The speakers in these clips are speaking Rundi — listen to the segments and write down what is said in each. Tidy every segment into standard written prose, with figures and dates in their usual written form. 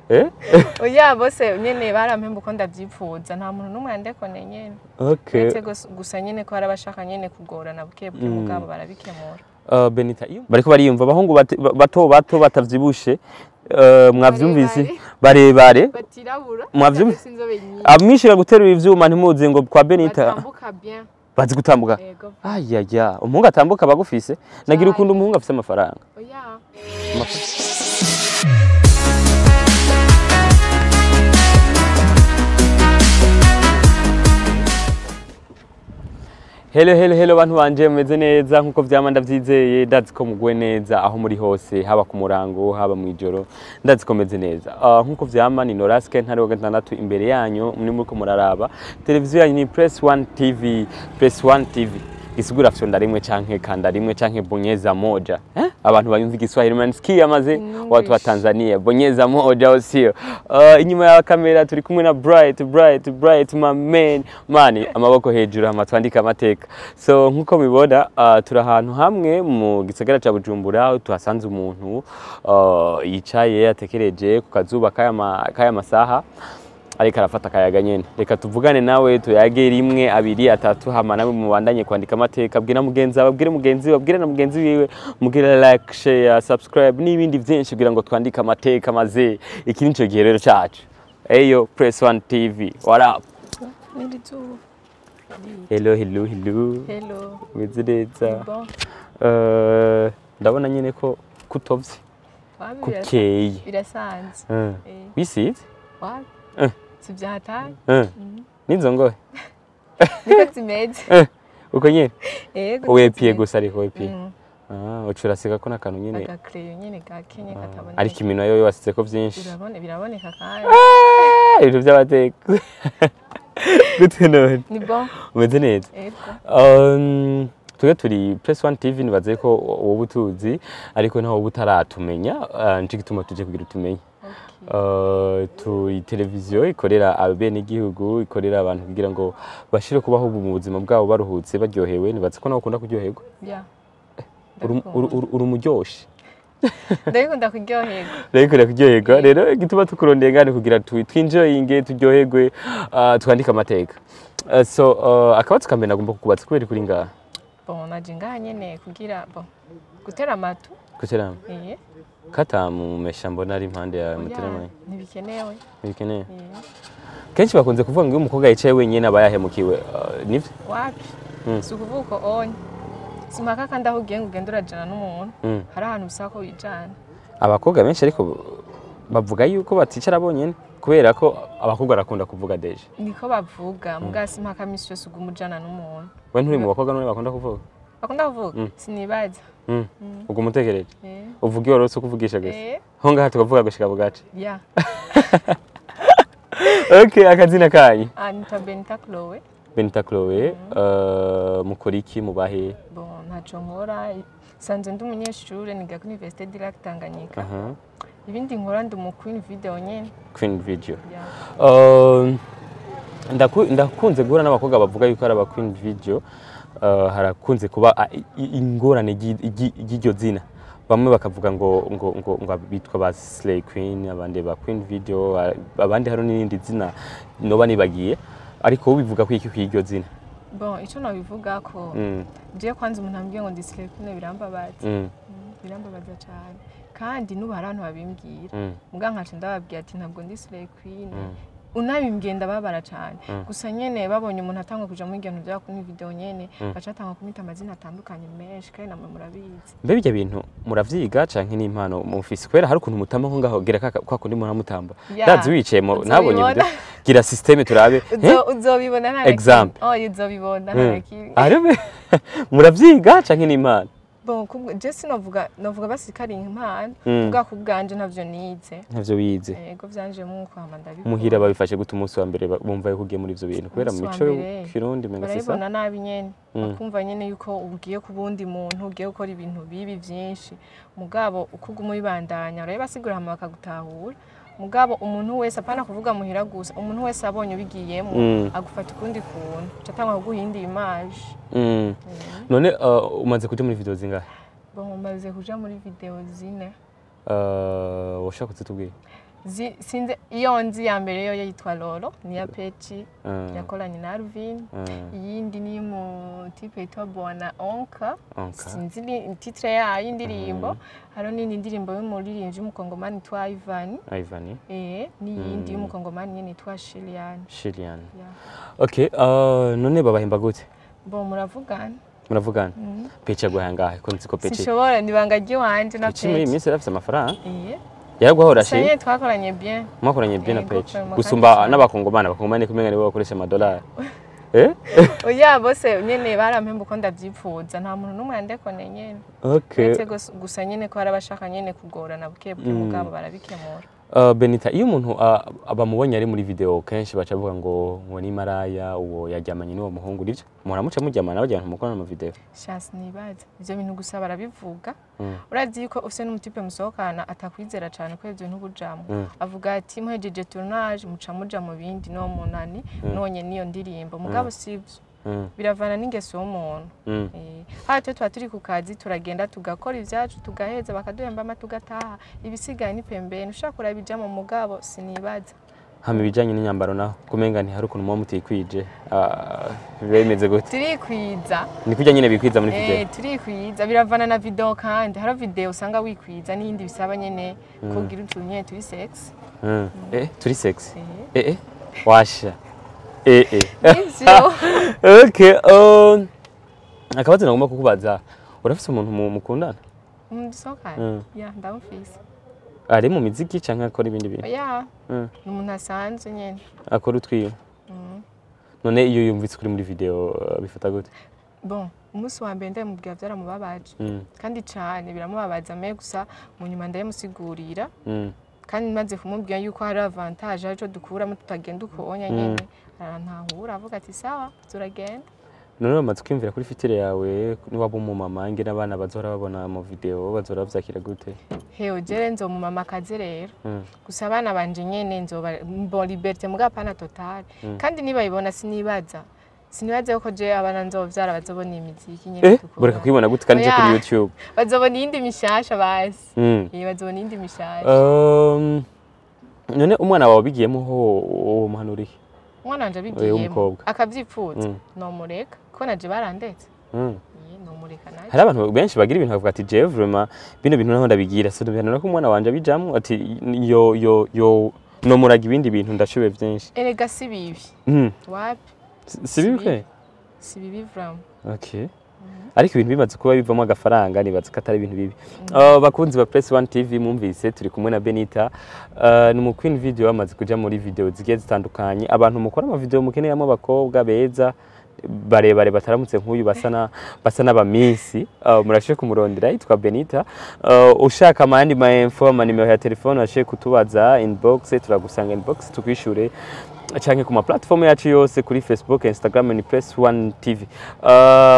Eh? Oya, bose nyene barampemba uko ndavyipfuza, nta muntu n'umwe yandekone nyene. Okay. Uretse gusa nyene ko hari abashaka nyene kugorana buke buke, mugabo barabikemura. Benita, iyo bariko bariyumva abahungu bato bato batavyibushe, mwavyumvise, barebare batirabura. Mwavyumvise? Inzobe nyinshi. Amwishira guterura ivyuma, ntimuzi ngo kwa Benita. Batambuka bien. Bazi gutambuka. Yego. Ayaya, umuhungu atambuka bagufise nagira ukunda umuhungu afise amafaranga. Oya. Hello, hello, hello bantu banje, mumeze neza nkuko vyama ndavyizeye. Ndazi ko muguwe neza aho muri hose, haba ku murango, haba mw'ijoro, ndazi ko meze neza. Nkuko vyama ni Noraske ntari wa gatandatu imbere yanyu muri muriko muraraba televiziyo yanyu ni Press One TV. Press One TV gisigura fyonda rimwe canke kanda rimwe canke bonyeza moja, eh? Abantu bayumva Igiswahili mnanisikia maze. In Watu wa English. Tanzania, bonyeza moja au sio? Inyuma ya kamera turi kumwe na Bright, Bright, Bright, my man mani, amaboko hejuru hama twandika amateka. So nkuko mubibona, turi ahantu hamwe mu gisagara ca Bujumbura aho tuhasanze umuntu yicaye atekereje ku kazuba kaya masaha, ariko arafata akayaga nyene. Reka tuvugane nawe, tuyage rimwe, abiri, atatu, hama nawe mubandanye kwandika amateka. Bwira mugenzi wawe, bwire mugenzi wawe, bwire na mugenzi wiwe, mugire like, share, subscribe n'ibindi vyinshi kugira ngo twandike amateka. Maze iki nico gihe rero cacu. Eyo, Press One TV, what up? N'iri zuba. Hello, hello, hello. Hello. Umeze neza? Bon. Ndabona nyene ko kutovye Wabi kukeye. Birasanzwe. Eh. Wisize? Wabi. Eh. Si vyahataye. Nizo ngohe. Niko zimeze. Uko nyene? Yego. Wepiye gusa, ariko wepiye. Mm. Ah, uca urasiga ko n'akantu nyene. Agakreyo nyene gakenye kataboneka. Ariko iminwa yoyo wasize ko vyinshi. Urabona, biraboneka kandi. Ah, ibintu vy'amateka. Gute none? Ni bon. Umeze neza? Yego. Twebwe turi Press One TV, nibaze ko wowe utuzi ariko naho wowe utaratumenya, nico gituma tuje kugira utumenye. Okay. Turi televiziyo ikorera abenegihugu, ikorera abantu kugira ngo bashire kubaho mu buzima bwabo baruhutse, baryohewe. Nibaze ko nawe ukunda kuryoherwa. Yeah. Uri umuryoshe. Ndabikunda kuryoherwa. Rero kurya kuryoherwa rero igituma tukurondeye ngane kugira twinjoyinge, turyoherwe, twandike amateka. So akabazo ka mbere nagomba kukubaza, kubera kuri ngaha? Bon, naje ngaha nyene kugira bon gutera amatu. Kuterama? Eh. Katamumesha mbona ari impande yawe Oya, muterama? ntibikenewe. Ntibikeneye. Eh. Kenshi bakunze kuvuga ngo iyo umukobwa yicaye wenyine aba yahemukiwe, nivyo? Wapi. Si ukuvuga uko onye. Si impaka kandi aho ugiye ngo ugende urajana n'umuntu. Hari ahantu bisaba ko wijana. Abakobwa benshi ariko bavuga yuko baticara bonyene kubera ko abakobwa barakunda kuvuga déjà. Niko bavuga, muga si impaka misi yose uguma ujana n'umuntu. We nturi mu bakobwa none bakunda kuvuga? Bakunda kuvuga? Sinibaza. Uguma utekereje? Eh. Uvuga iyo warose kuvugisha gusa? Eh. Ho ngaha tukavuga gushika bugace. Yeah. Okay, akazina kanyu? Ah, nitwa Benita Chloe. Benita Chloe, mukora iki, mubahe? Bon, ntaco nkora. Sanzwe ndi umunyeshure, niga kuri Université du Lac Tanganyika. Ibindi nkora, ndi umu queen video nyene. Queen video? Yeah. Ndakunze guhura n'abakobwa bavuga yuko ari aba queen video. Harakunze kuba ingorane ry'iryo zina. Bamwe bakavuga ngo bitwa ba slay queen, abandi ba queen video, abandi hari n'irindi zina noba nibagiye, ariko wowe bivuga ko iki kw'iryo zina? Bon, ico nobivuga ko je kwanza umuntu ambwiye ngo ndi slay queen birambabaza. Birambabaza cane. Kandi n'ubu hari abantu babimbwira. Muga nkaca ndababwira ati ntabwo ndi slay queen. Unabimbwiye ndababara cane. Gusa nyene babonye umuntu atangwa kuja muri ibyo bya kuri video nyene, baca batanga kumwita amazina atandukanye menshi, kandi namwe murabizi. Mbe bijya bintu muravyiga canke n'impano mufise? Kubera hari ukuntu mutamba nko ngaho gira kaka kwa kundi muramutamba. Ya. Ndazi wicaye mu nabonye Uzobibona. video, gira système turabe. Uzobibona nta na kimwe. Example. Oh, uzobibona nta na kimwe. Arebe, muravyiga canke n'impano? Bon, je sinovuga, novuga basirikari impano, bwa kubwanje ntavyo nize. Ntavyo wize? Yego, vyanje mu kwama ndabikora. Muhira babifashe gute umunsi wa mbere bumva yuko ugiye muri ivyo bintu? Kubera mu Umunsi mico wa mbere, y'ikirundi umenga c'est ça. barabibona nabi nyene, bakumva nyene yuko ugiye ku bundi muntu, ugiye gukora ibintu bibi vyinshi. Mugabo uko uguma ubibandanya urabibasigura hama bakagutahura. Mugabo umuntu wese, apana kuvuga muhira gusa, umuntu wese abonye ubigiyemo agufata ukundi kuntu, aca atangura kuguha iyindi image. None umaze kuja muri video zingahe? Bon, maze kuja muri video zine. Woshaka kuzitubwira? Sinzi iyo nzi ya mbere yo yitwa Lolo ni ya Peci yakoranye na Alvin. Iyindi ni mu type yitwa Bwana Onka. Sinzi ni titre yayo indirimbo. Hariho n'indi ndirimbo y'umuririmbyi w'umukongomani yitwa Ivan. Ivan. N'iyindi y'umukongomani nyene yitwa Shilian. Shilian. Yeah. Okay, none babahemba gute? Bo muravugana. Muravugana. Peci aguha ngahe? Ko nzi ko Peci. Sinshobora nibanga ry'iwanje na Peci. Muri iyi minsi yarafise amafaranga. Yaraguhora shi? Sanye twakoranye bien. Mwakoranye bien na Peci. Gusumba n'abakongomani, abakongomani kumenga nibo bakoresha amadolari. Oya bose nyene barampemba uko ndavyipfuza nta muntu n'umwe yandekone nyene. Okay. Uretse gusa nyene ko harabashaka nyene kugorana buke buke mugabo barabikemura. Benita, iyo umuntu abamubonye ari muri video kenshi baca bavuga ngo ni maraya uwo yaryamanye n'uwo muhungu nivyo? Muhora muca muryamana bagira ngo mukorane mu video. Chance nibaza. Ivyo bintu gusa barabivuga. Urazi yuko ufise n'umutipe musohokana atakwizera cyane ko ivyo ntubujamo. Avuga ati muhejeje tournage muca muja mu bindi no munani nonye niyo ndirimbo mugabo sivyo. Biravana n'ingeso y'umuntu. Hano tuba turi ku kazi turagenda tugakora ibyacu tugaheza bakaduhemba ama tugataha ibisigaye ni pembeni ushaka kurabijamo mugabo sinibaza. Hama ibijanye n'inyambaro naho kumenga nti hari ukuntu muba mutikwije biba bimeze gute? Turikwiza. Ni kurya nyene bikwiza muri video? Turikwiza biravana na video kandi hari video usanga wikwiza n'iyindi bisaba nyene kugira utuntu nyene turi sex. Turi sex? Washa. Okay, akabazo nagomba kukubaza, urafise umuntu mukundana? Dusohokana? Ya, ndamufise. Ari mu miziki canke akora ibindi bintu? Oya. Ni umuntu asanzwe nyene. Akora utwiwe? None iyo yumvise kuri muri video bifata gute? Bon, umunsi wa mbere ndamubwira vyaramubabaje. Kandi cane biramubabaza me gusa mu nyuma ndamusigurira. Kandi maze kumubwira yuko hari avantage arico dukuramo tutagenda ukonya nyene arantahura avuga ati sawa turagenda. None bamaze kwiyumvira kuri fitire yawe niwaba umumama nge n'abana bazora babona mu video bazora bavyakira gute? Hewe jere nzo mumama kaze rero. Gusa abana banje nyene nzoba bon liberté muga pana total. Kandi nibayibona sinibaza. Sinibaza yuko je abana nzovyara bazobona imiziki nyene tukora. Bureka kwibona gute kandi je kuri YouTube? Bazobona iyindi mishasha basi. Bazobona iyindi mishasha. None umwana wawe bigiyemo ho uwo muhanuriye? Umwana wanje abigiyemo akavyipfuza nomureka ko naje barandetse. Nomureka naje. Hari abantu benshi bagira ibintu bavuga ati je vraiment bino bintu naho ndabigira so bihanura ko umwana wanje abijamwo ati yo yo yo nomuraga ibindi bintu ndashobe vyinshi. Erega si bibi. Wapi? Si bibi kwe? Si bibi vraiment. Okay. Ariko ibintu bimaze kuba bivamo agafaranga nibaza ko atari ibintu bibi. Bakunzi ba Press One TV mumvise turi kumwe na Benita. Ni mu Queen Video bamaze kuja muri video zigiye zitandukanye. Abantu mukora ama video mukeneyamo abakobwa beza barebare bataramutse nk'uyu basa n'abamisi. Murashe kumurondera yitwa Benita. Ushaka amandi ma info ama nimero ya telefone ashe kutubaza inbox turagusanga inbox tukwishure canke kuma platform yacu yose kuri Facebook, Instagram ni Press One TV.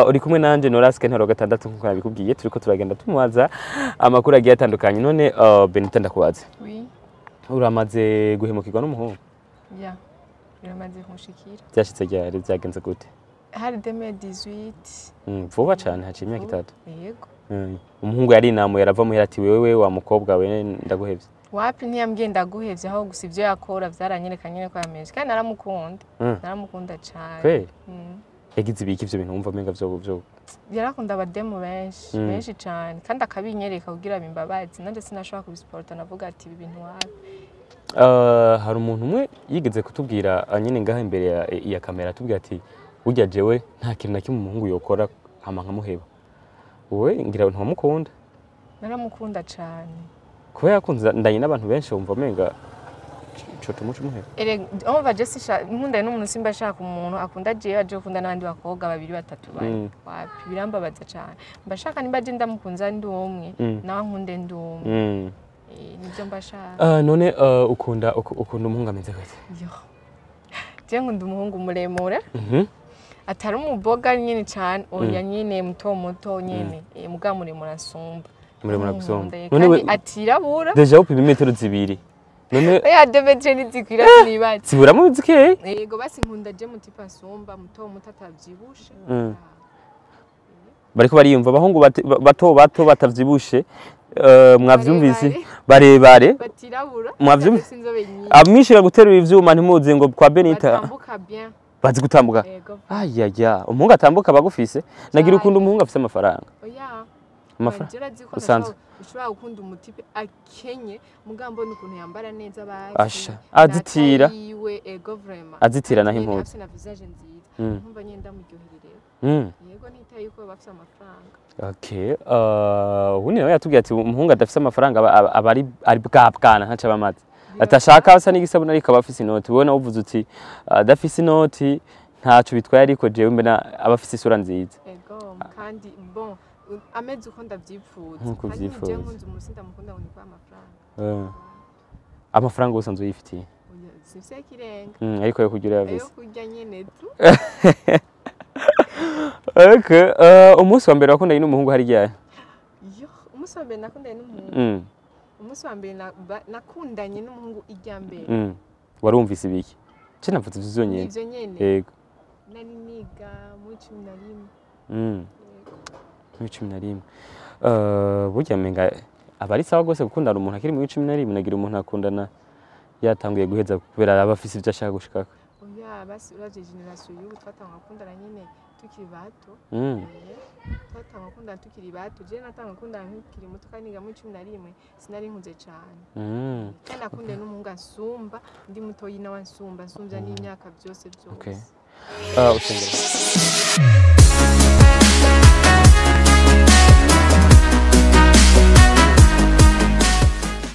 Uri kumwe nanje Noraske ntaro gatandatu nkuko nabikubwiye turiko turagenda tumubaza amakuru agiye atandukanye. None Benita ndakubaze. Oui. Uramaze guhemukirwa n'umuhungu? Ya. Biramaze kunshikira. Byashitse ryari byagenze gute? Hari 2018. Vuba cane haciye imyaka 3. Yego. Umuhungu yari inamo yarava muhira ati wewe wa mukobwa we ndaguhevye. Wapi ntiyambwiye ndaguhevye aho gusa ivyo yakora vyaranyereka nyene ko yamenje kandi naramukunda. Naramukunda cyane. Kweli? Yagize ibiki ivyo bintu wumva menga vyo Yarakunda abademu benshi, benshi cyane kandi akabinyereka kugira bimbabazi nanje sinashobora kubisuporta navuga ati ibi bintu wapi. Hari umuntu umwe yigeze kutubwira nyene ngaha imbere ya kamera atubwira ati burya jewe nta kintu na kimwe umuhungu yokora hama nkamuheba. Wowe ngira ntamukunda? Naramukunda cyane. Kuba yakunze ndanye n'abantu benshi wumva menga ico tumuca umuheba. Ere umva je sisha nkunda n'umuntu simba shaka umuntu akunda je aje akunda n'abandi bakobwa babiri batatu bane. Wapi birambabaza cyane. Mba shaka nimba je ndamukunza ndi umwe nawe nkunde ndi umwe. Nibyo mba shaka. None ukunda umuhungu ameze gute? Yo. Je nkunda umuhungu muremure. Atari umuboga nyine cyane oya nyine muto muto nyine muga muremure asumba. Muremure gusumba. None atirabura. Deja upima imetero 2. None oya demetre nizikwira sinibaza. Ziburamo zikeye? Yego basi nkunda je mutipa asumba muto muto atavyibushe. Bariko bariyumva abahungu bato bato batavyibushe. Mwavyumvise Barebare. Batirabura. Mwavyumva? Bafise inzobe nyinshi. Amwishira guterura ivyuma, ntimuzi ngo kwa Benita. Batambuka bien. Bazi gutambuka. Ego. Ayaya, umuhungu atambuka bagufise. Nagira ukunda umuhungu afise amafaranga. Oya. Amafaranga. Jewe urazi ko Usanzwe. Ushobora gukunda umutipe akenye, mugabo mbona ukuntu yambara neza basi. Asha, azitira. Yiwe, ego, vraiment. Azitira naho Nyene impuzu. Afise na visage nziza. Nkumva nyene ndamuryohererewe. Yego, ntitaye yuko bafise amafaranga. Okay. Ubundi nawe yatubwiye ati umuhungu adafise amafaranga aba ari bwa bwana ntaco aba amaze. Atashaka asa n'igisabune ariko aba afise inoti. Wowe nawe uvuze uti adafise inoti ntaco bitwaye, ariko jewe mbona aba afise isura nziza. Ego, kandi bon, ameze uko ndavyipfuza. Nkuko Kandi uvyifuza. jewe nkunze umuntu, sindamukunda ngo nikuhe amafaranga. Amafaranga usanzwe uyifitiye? Oya, simfise ikirenga. Ariko yo kurya Ayo urayafise. kurya nyene tu. Okay. Umunsi wa mbere wakundanye n'umuhungu hari ryari? Yo, umunsi wa mbere nakundanye n'umuhungu. Umunsi wa mbere nakundanye n'umuhungu irya mbere. Warumvise ibiki? Ce navuze ivyo nyene. Ivyo nyene. Yego. Nari niga muri 11. Yego. Muri 11. Burya menga aba ari sawa gose gukundana umuntu akiri muri 11. Nagira umuntu akundana yatanguye guheza kubera aba afise ivyo ashaka gushikako. Oya, basi uravye génération y'ubu, twatangura gukundana nyene tukiri bato. Twatangura gukundana tukiri bato. Jewe natangura gukundana nkikiri muto kandi niga muri 11, sinari nkuze cane. Kandi nakundiye n'umuhungu ansumba, ndi mutoyi nawe ansumba, ansumvya n'imyaka, byose byose. Okay. Usengera.